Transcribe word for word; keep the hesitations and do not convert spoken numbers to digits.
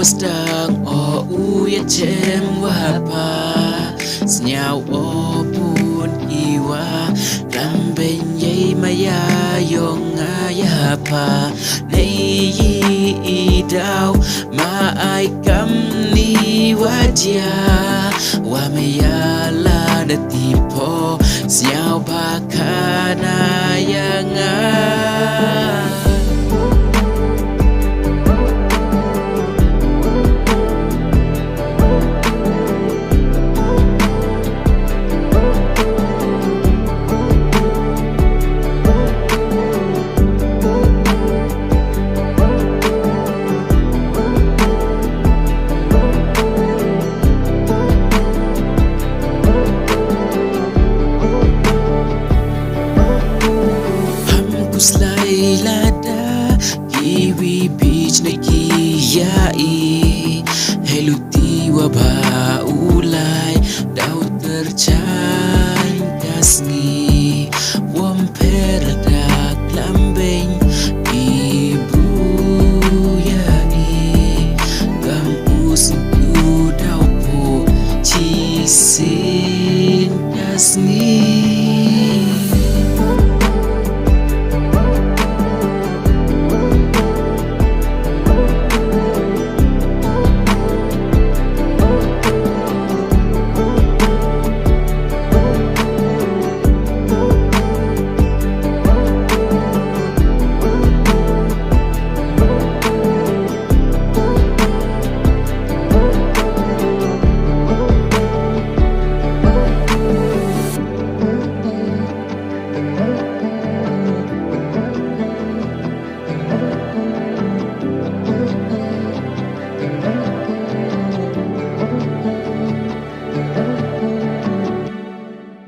Sdang o u ya chem wa pa, sñiaw o pun i wa, ram ben yei ma ya yong nga ya pa, nei yi i daw, ma ai kam ni wa jia, wa me ya la da ti po, sñiaw pa khana ya nga. Ham kuslai lada kiwi beach na ki ya i, helu ti wa ba